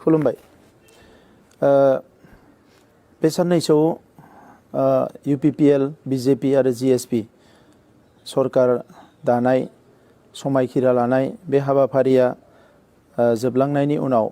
खुलुमबाय। बे साननैसोआव UPPL, BJP आरो GSP सरकार दानाय समायखिरा लानाय बे हाबाफारिया जोबलांनायनि उनाव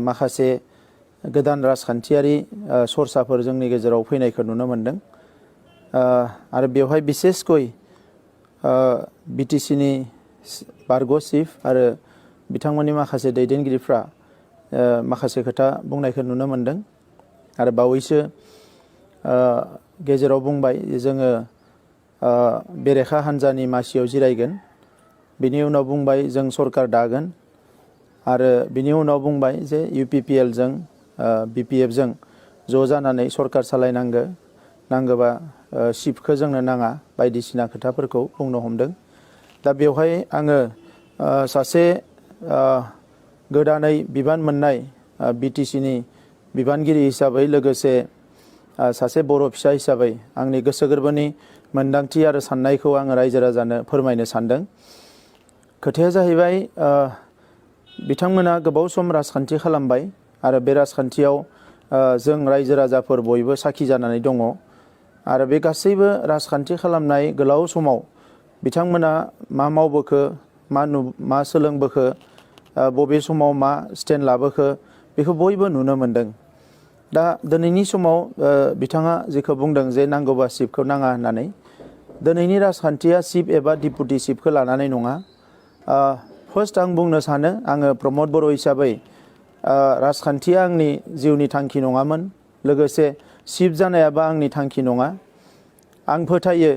माखासे गोदान राजखान्थियारि सरसाफोर जोंनि गेजेराव फैनायखौ नुनो मोनदों। आरो बेवहाय बिसेसकय BTC नि बारग' चिफ आरो बिथांमोननि माखासे दैदेनगिरिफ्रा माखासे खोथा बुंनायखौ नुनो मोनदों। आरो बावैसो गेजेराव बुंबाय जोङो बेरेखा हान्जानि मासियाव जिरायगोन, बिनि उनाव बुंबाय जों सरकार दागोन, आरो बिनि उनाव बुंबाय जे UPPL जों BPF जों ज' जानानै सरकार सालायनांगो, नांगोबा चिफखौ जोंनो नाङा बायदिसिना खोथाफोरखौ बुंनो हमदों। दा बेवहाय आङो सासे गोदानै बिबान मोननाय BTC नि बिबानगिरि हिसाबै लोगोसे सासे बर' फिसा हिसाबै आंनि गोसो गोरबोनि मोन्दांथि आरो साननायखौ आङो रायजो राजानो फोरमायनो सानदों। खोथाया जाहैबाय बिथांमोना गोबाव सम राजखान्थि खालामबाय आरो बे राजखान्थियाव जों रायजो राजाफोर बयबो साखि जानानै दङ। आरो बे गासैबो राजखान्थि खालामनाय गोलाव समाव बिथांमोना मा मावबोखो, मा सोलोंबोखो, बबे समाव मा स्टेन्ड लाबोखो बेखौ बयबो नुनो मोनदों। दा दिनैनि समाव बिथाङा जेखौ बुंदों जे नांगौबा चिफखौ नाङा होननानै, दिनैनि राजखान्थिया चिफ एबा डिपुटि चिफखौ लानानै नङा। फार्स्ट आं बुंनो सानो, आङो प्रमद बर' हिसाबै राजखान्थिया आंनि जिउनि थांखि नङामोन, लोगोसे चिफ जानायाबो आंनि थांखि नङा। आं फोथायो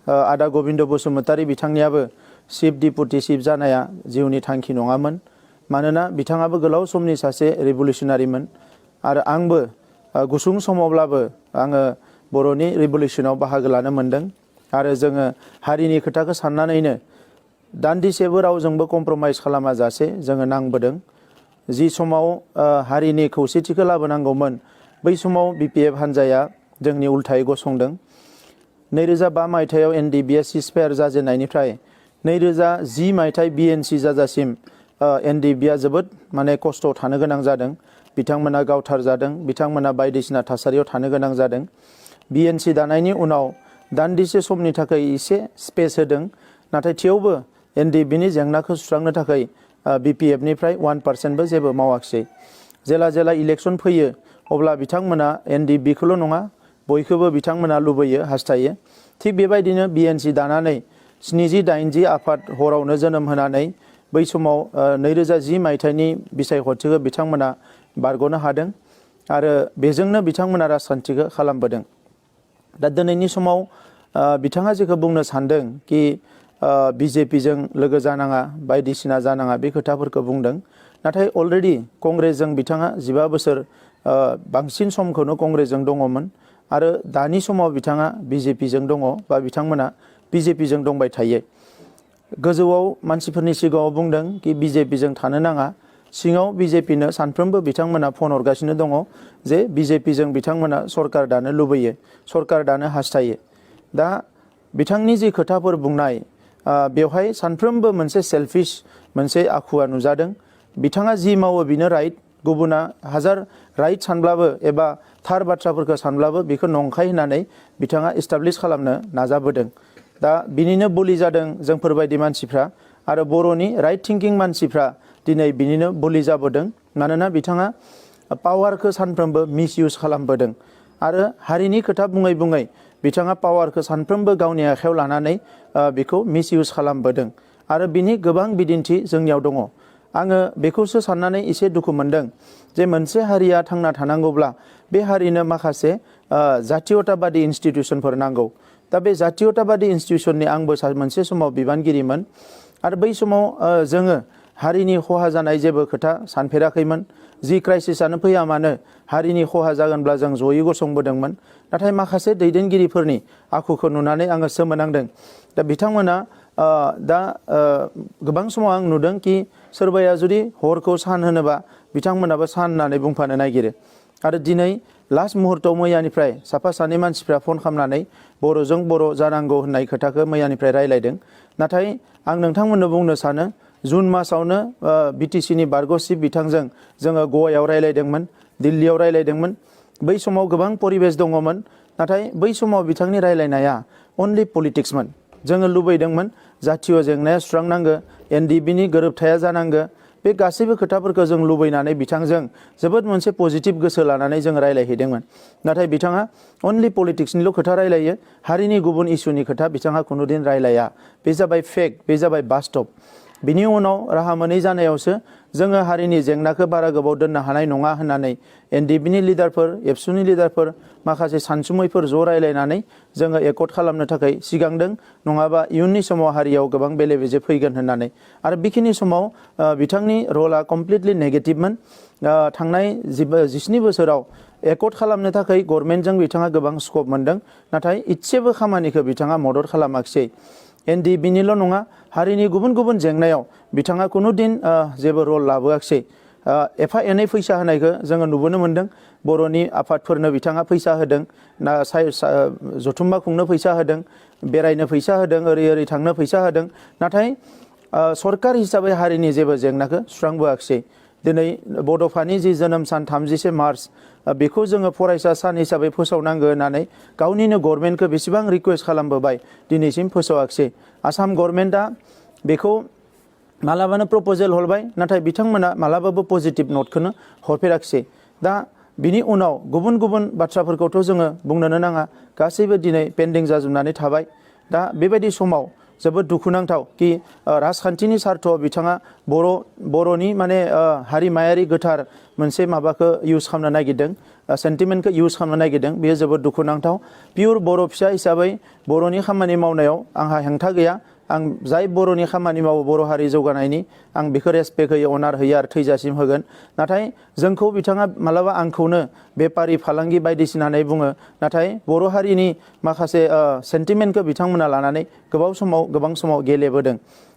आदा गबिन्द बसुमतारी बिथांनियाबो चिफ डिपुटि चिफ जानाया जिउनि थांखि नङामोन, मानोना बिथाङाबो गोलाव समनि सासे रिभलिउसनारिमोन आरो आंबो गुसुं समावब्लाबो आङो बर'नि रिभलिउसनाव बाहागो लानो मोनदों। आरो जोङो हारिनि खोथाखौ साननानैनो दान्दिसेबो रावजोंबो कमप्रमाइज खालामाजासे जोङो नांबोदों। जि समाव हारिनि खौसेथिखौ लाबोनांगौमोन बै समाव BPF हान्जाया जोंनि उल्थायै गसंदों। 2005 मायथाइयाव NDBA सिजफायार जाजेननायनिफ्राय 2010 मायथाइ BNC जाजासिम NDBA जोबोद खस्थ'आव थानो गोनां जादों। बिथांमोना गावथारजादों, बिथांमोना बायदिसिना थासारियाव थानो गोनां जादों। BNC दानायनि उनाव दान्दिसे समनि थाखाय एसे स्पेस होदों, नाथाय थेवबो NDBनि जेंनाखौ सुस्रांनो थाखाय BPFनिफ्राय 1%बो जेबो मावाखिसै। जेला इलेक्सन फैयो अब्ला बिथांमोना NDBखौल' नङा बयखौबो बिथांमोना लुबैयो, हास्थायो। थिग बेबायदिनो BNC दानानै 70-80 आफाद हरावनो जोनोम होनानै बै समाव 2010 मायथाइनि बिसायख'थिखौ बिथांमोना बारग'नो हादों आरो बेजोंनो बिथांमोना राजखान्थिखौ खालामबोदों। दा दिनैनि समाव बिथाङा जेखौ बुंनो सानदों कि BJPजों लोगो जानाङा, बायदिसिना जानाङा, बे खोथाफोरखौ बुंदों। नाथाय अलरेडि कंग्रेसजों बिथाङा 15 बोसोर बांसिन समखौनो कंग्रेसजों दङमोन आरो दानि समाव बिथाङा BJPजों दङ बा बिथांमोना BJPजों दंबाय थायो। गोजौआव मानसिफोरनि सिगाङाव बुंदों कि BJPजों थानो नाङा, सिङाव BJPनो सानफ्रोमबो बिथांमोना फन हरगासिनो दङ जे BJPजों बिथांमोना सरकार दानो लुबैयो, सरकार दानो हास्थायो। दा बिथांनि जि खोथाफोर बुंनाय बेवहाय सानफ्रोमबो मोनसे सेल्फिश मोनसे आखुवा नुजादों। बिथाङा जि मावो बेनो राइट, गुबुना हाजार राइट सानब्लाबो एबा थार बाथ्राफोरखौ सानब्लाबो बेखौ नंखाय होननानै बिथाङा इस्टाब्लिश खालामनो नाजाबोदों। दा बिनिनो बुलि जादों जोंफोरबायदि मानसिफ्रा आरो बर'नि राइट थिंकिं मानसिफ्रा दिनै बिनिनो बुलि जाबोदों। मानोना बिथाङा पावारखौ सानफ्रोमबो मिसइउज खालामबोदों आरो हारिनि खोथा बुङै बुङै बिथाङा पावारखौ सानफ्रोमबो गावनि आखायाव लानानै बेखौ मिसइउज खालामबोदों आरो बिनि गोबां बिदिन्थि जोंनियाव दङ। आङो बेखौसो साननानै एसे दुखु मोनदों जे मोनसे हारिया थांना थानांगौब्ला बे हारिनो माखासे जातीयताबादि इन्स्टिटिउसनफोर नांगौ। दा बे जातीयताबादि इन्स्टिटिउसननि आंबो मोनसे समाव बिबानगिरिमोन आरो बै समाव जोङो हारिनि खहा जानाय जेबो खोथा सानफेराखैमोन। जि क्राइसिसआनो फैया मानो हारिनि खहा जागोनब्ला जों जयै गसंबोदोंमोन। नाथाय माखासे दैदेनगिरिफोरनि आखुखौ नुनानै आङो सोमोनांदों। दा बिथांमोना दा गोबां समाव आं नुदों कि सोरबाया जुदि हरखौ सान होनोबा बिथांमोनाबो सान होननानै बुंफानो नागिरो। आरो दिनै लास्ट मुहूर्तआव मैयानिफ्राय साफा सानै मानसिफ्रा फन खालामनानै बर'जों बर' जानांगौ होननाय खोथाखौ मैयानिफ्राय रायलायदों। नाथाय आं नोंथांमोननो बुंनो सानो जुन मासावनो बिटिसिनि बारग' चिफ बिथांजों जोङो गवायाव रायलायदोंमोन, दिल्लीयाव रायलायदोंमोन। बै समाव गोबां परिबेस दङमोन, नाथाय बै समाव बिथांनि रायलायनाया अनलि पलिटिक्समोन। जोङो लुबैदोंमोन जातीय जेंनाया सुस्रांनांगो, एनडिबिनि गोरोबथाया जानांगो। बे गासैबो खोथाफोरखौ जों लुबैनानै बिथांजों जोबोद मोनसे पजिटिभ गोसो लानानै जों रायलायहैदोंमोन। नाथाय बिथाङा अनलि पलिटिक्सनिल' खोथा रायलायो, हारिनि गुबुन इस्युनि खोथा बिथाङा खुनुदिन रायलाया। बे जाबाय फेक्ट, बे जाबाय बास्तब। बिनि उनाव राहा मोनै जानायावसो जोङो हारिनि जेंनाखौ बारा गोबाव दोननो हानाय नङा होननानै एनडिबिनि लिडारफोर, एबसुनि लिडारफोर, माखासे सानसुमैफोर ज' रायलायनानै जोङो एकर्ड खालामनो थाखाय सिगांदों। नङाबा इयुननि समाव हारियाव गोबां बेले बेजे फैगोन होननानै। आरो बेखिनि समाव बिथांनि रला कमप्लिटलि नेगेटिभमोन। थांनाय 17 बोसोराव एकर्ड खालामनो थाखाय गभर्नमेन्टजों बिथाङा गोबां स्कप मोनदों, नाथाय इसेबो खामानिखौ बिथाङा मदद खालामाखिसै। एनडिबिनिल' नङा, हारिनि गुबुन गुबुन जेंनायाव बिथाङा खुनुदिन जेबो रल लाबोआखिसै। एफा एनै फैसा होनायखौ जोङो नुबोनो मोन्दों। बर'नि आफादफोरनो बिथाङा फैसा होदों, जथुम्मा खुंनो फैसा होदों, बेरायनो फैसा होदों, ओरै ओरै थांनो फैसा होदों। नाथाय सरकार हिसाबै हारिनि जेबो जेंनाखौ सुस्रांबोआखिसै। दिनै बड'फानि जि जोनोम सान 30 मार्च, बेखौ जोङो फरायसा सान हिसाबै फोसावनांगौ होननानै गावनिनो गभर्नमेन्टखौ बेसेबां रिकुवेस्ट खालामबोबाय, दिनैसिम फोसावाखिसै। आसाम गभर्नमेन्टआ बेखौ मालाबानो प्रप'जेल हरबाय, नाथाय बिथांमोना मालाबाबो पजिटिभ नटखौनो हरफेराखिसै। दा बिनि उनाव गुबुन गुबुन बाथ्राफोरखौथ' जोङो बुंनोनो नाङा, गासैबो दिनै पेन्डिं जाजोबनानै थाबाय। दा बेबायदि समाव जोबोद दुखुनांथाव कि राजखान्थिनि सार्थआव बिथाङा बर'नि माने हारिमायारि गोथार मोनसे माबाखौ इउज खालामनो नागिरदों, सेन्टिमेन्टखौ इउज खालामनो नागिरदों। बेयो जोबोद दुखुनांथाव। पियर बर' फिसा हिसाबै बर'नि खामानि मावनायाव आंहा हेंथा गैया। आं जाय बर'नि खामानि मावो, बर' हारि जौगानायनि, आं बेखौ रेसपेक्ट होयो, अनार होयो आरो थैजासिम होगोन। नाथाय जोंखौ बिथाङा मालाबा आंखौनो बेपारि फालांगि बायदिसिना होननानै बुङो, नाथाय बर' हारिनि माखासे सेन्टिमेन्टखौ बिथांमोना लानानै गोबां समाव गेलेबोदों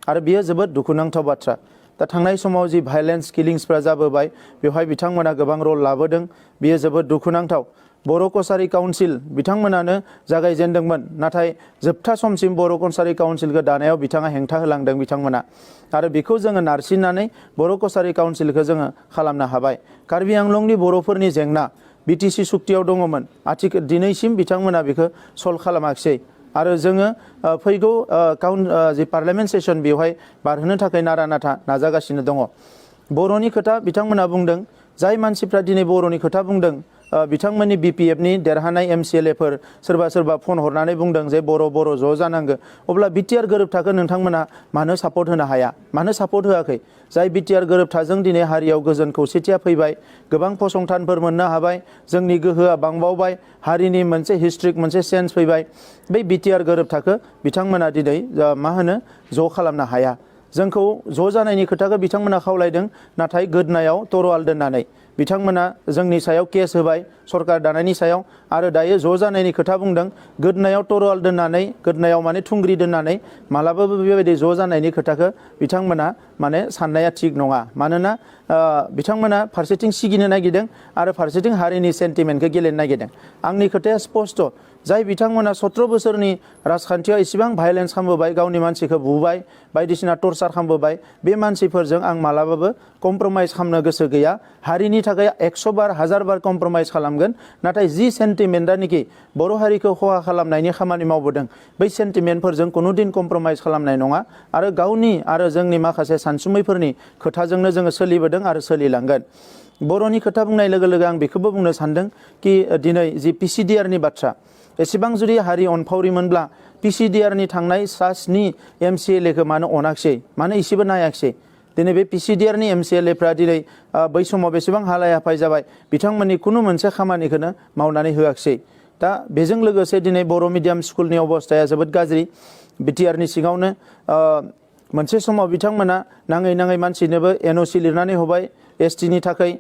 आरो बियो जोबोद दुखुनांथाव बाथ्रा। दा थांनाय समाव जि भायलेन्स किलिंसफ्रा जाबोबाय, बेवहाय बिथांमोना गोबां रल लाबोदों। बियो जोबोद दुखुनांथाव। बर' कसारि काउन्सिल बिथांमोनानो जागायजेनदोंमोन, नाथाय जोबथा समसिम बर' कसारि काउन्सिलखौ दानायाव बिथाङा हेंथा होलांदों बिथांमोना। आरो बेखौ जोङो नारसिननानै बर' कसारि काउन्सिलखौ जोङो खालामनो हाबाय। कार्बि आंलंनि बर'फोरनि जेंना बिटिसि सुक्तियाव दङमोन, दिनैसिम बिथांमोना बेखौ सल्भ खालामाखिसै। आरो जोङो फैगौ जि पार्लियामेन्ट सेसन बेवहाय बारहोनो थाखाय नारा नाथा नाजागासिनो दङ। बर'नि खोथा बिथांमोना बुंदों, जाय मानसिफ्रा दिनै बर'नि खोथा बुंदों, बिथांमोननि बिपिएफनि देरहानाय एमसिएलएफोर सोरबा फोन हरनानै बुंदों जे बर' ज' जानांगौ। अब्ला बिटिआर गोरोबथाखौ नोंथांमोना मानो सापर्ट होनो हाया, मानो सापर्ट होआखै? जाय बिटिआर गोरोबथाजों दिनै हारियाव गोजोन खौसेथिया फैबाय, गोबां फसंथानफोर मोननो हाबाय, जोंनि गोहोआ बांबावबाय, हारिनि मोनसे हिस्ट्रिक मोनसे सेन्स फैबाय। बै बिटिआर गोरोबथाखौ बिथांमोना दिनै ज' खालामनो हाया। जोंखौ ज' जानायनि खोथाखौ बिथांमोना खावलायदों, नाथाय गोदनायाव तरवाल दोननानै बिथांमोना जोंनि सायाव केस होबाय, सरकार दानायनि सायाव। आरो दायो ज' जानायनि खोथा बुंदों, गोदनायाव तरवाल दोननानै, गोदनायाव माने थुंग्रि दोननानै मालाबाबो बेबायदि ज' जानायनि खोथाखौ बिथांमोना माने साननाया थिग नङा। मानोना बिथांमोना फारसेथिं सिगिनो नागिरदों आरो फारसेथिं हारिनि सेन्टिमेन्टखौ गेलेनो नागिरदों। आंनि खोथाया स्पस्ट, जाय बिथांमोना 17 बोसोरनि राजखान्थियाव इसेबां भायलेन्स खालामबोबाय, गावनि मानसिखौ बुबाय, बायदिसिना टर्चार खालामबोबाय, बे मानसिफोरजों आं मालाबाबो कमप्रमाइज खालामनो गोसो गैया। हारिनि थाखाय 100 बार 1000 बार कमप्रमाइज खालामगोन। नाथाय जि सेन्टिमेन्टआनोखि बर' हारिखौ खहा खालामनायनि खामानि मावबोदों, बै सेन्टिमेन्टफोरजों कुनुदिन कमप्रमाइज खालामनाय नङा। आरो गावनि आरो जोंनि माखासे सानसुमैफोरनि खोथाजोंनो जोङो सोलिबोदों आरो सोलिलांगोन। बर'नि खोथा बुंनाय लोगो लोगो आं बेखौबो बुंनो सानदों कि दिनै जि पिसिडिआरनि बाथ्रा, एसेबां जुदि हारि अनफावरिमोनब्ला पिसिडिआरनि थांनाय 7 एमसिएलएखौ मानो अनाखिसै, मानो इसेबो नायाखिसै? दिनै बे पिसिडिआरनि एमसिएलएफ्रा दिनै बै समाव बेसेबां हालाय हाफाय जाबाय, बिथांमोननि खुनु मोनसे खामानिखौनो मावनानै होआखिसै। दा बेजों लोगोसे दिनै बर' मिडियाम स्कुलनि अबस्थाया जोबोद गाज्रि। बिटिआरनि सिङावनो मोनसे समाव बिथांमोना नाङै मानसिनोबो एनअसि लिरनानै होबाय एसटिनि थाखाय,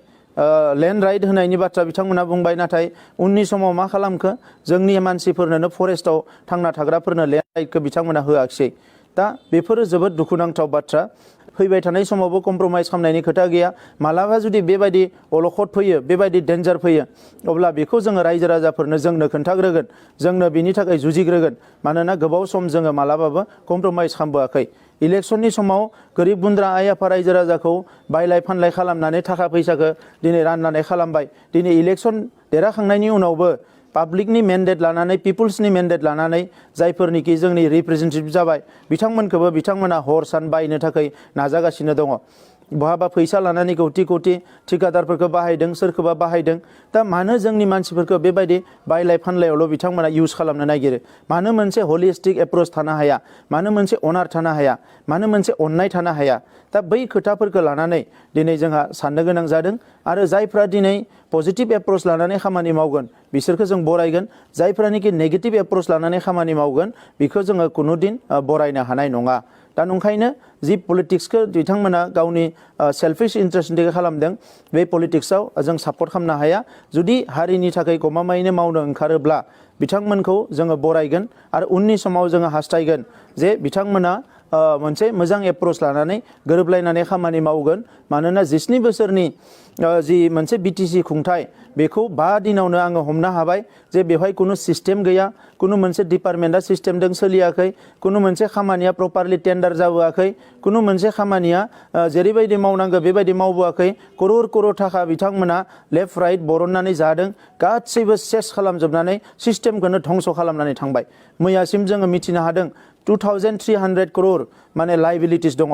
लेन्ड राइट होनायनि बाथ्रा बिथांमोना बुंबाय। नाथाय उननि समाव मा खालामखो, जोंनि मानसिफोरनो फरेस्टआव थांना थाग्राफोरनो लेन्ड राइटखौ बिथांमोना होआखिसै। दा बेफोरो जोबोद दुखुनांथाव बाथ्रा। फैबाय थानाय समावबो कमप्रमाइज खालामनायनि खोथा गैया। मालाबा जुदि बेबायदि अलखद फैयो, बेबायदि डेन्जार फैयो, अब्ला बेखौ जोङो रायजो राजाफोरनो जोंनो खोन्थाग्रोगोन, जोंनो बिनि थाखाय जुजिग्रोगोन। मानोना गोबाव सम जोङो मालाबाबो कमप्रमाइज खालामबोआखै। इलेक्शननि समाव गोरिब गुन्द्रा आइ आफा रायजो राजाखौ बायलाय फानलाय खालामनानै थाखा फैसाखौ दिनै राननानै खालामबाय। दिनै इलेक्शन देरहाखांनायनि उनावबो पाब्लिकनि मेन्डेट लानानै पिपुल्सनि मेन्डेट लानानै जायफोरनिखि जोंनि रिप्रेजेन्टेटिभ जाबाय बिथांमोनखौबो बिथांमोना हर सान बायनो थाखाय नाजागासिनो दङ। बहाबा फैसा लानानै कौटि कौटि ठिकादारफोरखौ बाहायदों, सोरखौबा बाहायदों। दा मानो जोंनि मानसिफोरखौ बेबायदि बायलाय फानलायावल' बिथांमोना इउज खालामनो नागिरो? मानो मोनसे हलिस्टिक एप्रोच थानो हाया? मानो मोनसे अनार थानो हाया? मानो मोनसे अननाय थानो हाया? दा बै खोथाफोरखौ लानानै दिनै जोंहा साननो गोनां जादों। आरो जायफ्रा दिनै पजिटिभ एप्रोच लानानै खामानि मावगोन बिसोरखौ जों बरायगोन। जायफ्रानिकि नेगेटिभ एप्रोच लानानै खामानि मावगोन बेखौ जोङो कुनुदिन बरायनो हानाय नङा। दा नंखायनो जि पलिटिक्सखौ बिथांमोना गावनि सेल्फिश इन्टारेस्टनि थाखाय खालामदों बे पलिटिक्सआव जों सापर्ट खालामनो हाया। जुदि हारिनि थाखाय गमामायैनो मावनो ओंखारोब्ला बिथांमोनखौ जोङो बरायगोन आरो उननि समाव जोङो हास्थायगोन जे बिथांमोना मोनसे मोजां एप्रोच लानानै गोरोबलायनानै खामानि मावगोन। मानोना 27 बोसोरनि जि मोनसे बिटिसि खुंथाय बेखौ 5 दिनावनो आङो हमनो हाबाय जे बेवहाय कुनु सिस्टेम गैया, कुनु मोनसे डिपार्टमेन्टआ सिस्टेमजों सोलियाखै, कुनु मोनसे खामानिया प्रपारलि टेन्डार जाबोआखै, कुनु मोनसे खामानिया जेरैबायदि मावनांगौ बेबायदि मावबोआखै। करोड़ करोड़ थाखा बिथांमोना लेफ्ट राइट बरननानै जादों। गासैबो सेस खालामजोबनानै सिस्टेमखौनो धंस खालामनानै थांबाय। मैयासिम जोङो मिथिनो हादों 2300 करोड़ माने लाइबिलिटिस दङ।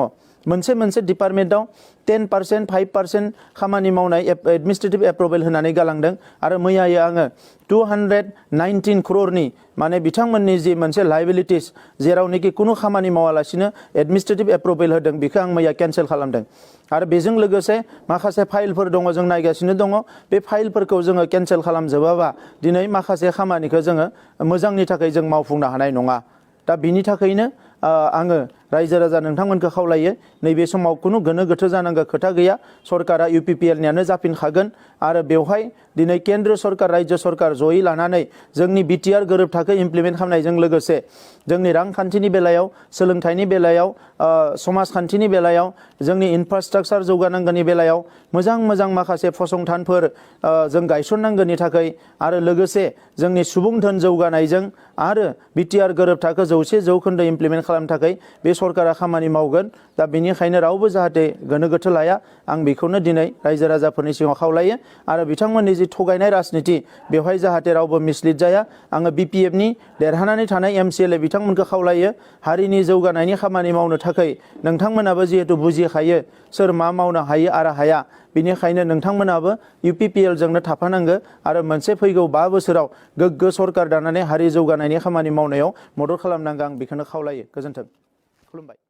मोनसे मोनसे डिपार्टमेन्टआव 10% 5% खामानि मावनाय एडमिनिस्ट्रेटिभ एप्रुभेल होनानै गालांदों। आरो मैयायै आङो 219 करोड़नि माने बिथांमोननि जि मोनसे लाइबिलिटिस जेरावनोखि कुनु खामानि मावालासिनो एडमिनिस्ट्रेटिभ एप्रुभेल होदों बेखौ आं मैया केन्सेल खालामदों। आरो बेजों लोगोसे माखासे फाइलफोर दङ जों नायगासिनो दङ। बे फाइलफोरखौ जोङो केन्सेल खालामजोबाबा दिनै माखासे खामानिखौ जोङो मोजांनि थाखाय जों मावफुंनो हानाय नङा। दा बिनि थाखायनो आङो रायजो राजा नोंथांमोनखौ खावलायो नैबे समाव कुनु गोनो गोथो जानांगौ खोथा गैया। सरकारा UPPLनियानो जाफिनखागोन आरो बेवहाय दिनै केन्द्र सरकार रायजो सरकार जयै लानानै जोंनि BTR गोरोबथाखौ इमप्लिमेन्ट खालामनायजों लोगोसे जोंनि रांखान्थिनि बेलायाव, सोलोंथाइनि बेलायाव, समाजखान्थिनि बेलायाव, जोंनि इनफ्रास्ट्राक्चार जौगानांगौनि बेलायाव मोजां मोजां माखासे फसंथानफोर जों गायसननांगौनि थाखाय आरो लोगोसे जोंनि सुबुं धोन जौगानायजों आरो BTR गोरोबथाखौ 100% इमप्लिमेन्ट खालामनो थाखाय बे सरकारा खामानि मावगोन। दा बेनिखायनो रावबो जाहाथे गोनो गोथो लाया आं बेखौनो दिनै रायजो राजाफोरनि सिगाङाव खावलायो। आरो बिथांमोननि जि थगायनाय राजनिति बेवहाय जाहाथे रावबो मिसलिड जाया आङो BPFनि देरहानानै थानाय MCLA बिथांमोनखौ खावलायो हारिनि जौगानायनि खामानि मावनो थाखाय नोंथांमोनाबो जिहेतु बुजिखायो सोर मा मावनो हायो आरो हाया। बेनिखायनो नोंथांमोनाबो UPPLजोंनो थाफानांगौ आरो मोनसे फैगौ 5 बोसोराव गोग्गो सरकार दानानै हारि जौगानायनि खामानि मावनायाव मदद खालामनांगौ आं बेखौनो खावलायो। गोजोन्थों। खुलुमबाय।